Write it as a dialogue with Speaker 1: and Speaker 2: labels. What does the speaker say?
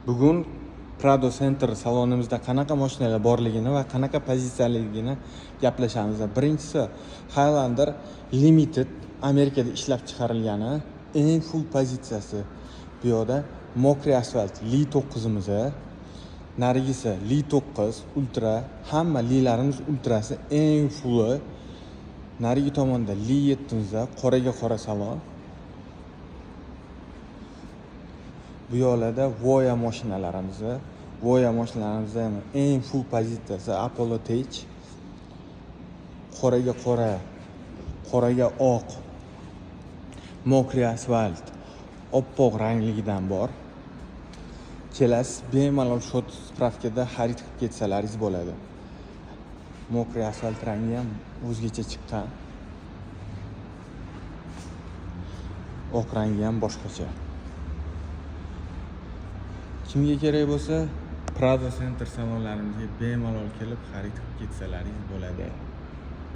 Speaker 1: Bugun Prado Center salonimizda qanaqa mashinalar borligini va qanaqa pozitsiyaligini gaplashamiz. Birinchisi Highlander Limited, Amerikada ishlab chiqarilgani, eng full pozitsiyasi. Bu yoqda мокрый asfalt Li 9imiz, narigisi Li 9 Ultra, hamma Lilarimiz ultrasi eng fulli. Narigi tomonda Li 7imizda qoraga qora salon. Bu yoqlarda Voya mashinalarimiz, Voya mashinalarimizda ham eng full pozitsiyasi Apollo Tech. Qoraga qora, qoraga oq, мокрый asfalt, oppoq rangligidan bor. Kelasiz, bemalol счёт справка da xarid qilib ketsalaringiz bo'ladi. Мокрый asfalt rangi ham o'zgacha chiqqan. Oq rangi ham boshqacha. Kimga kerak bo'lsa, Prado Center salonlarimizga bemalol kelib xarid qilib ketsalaringiz bo'ladi.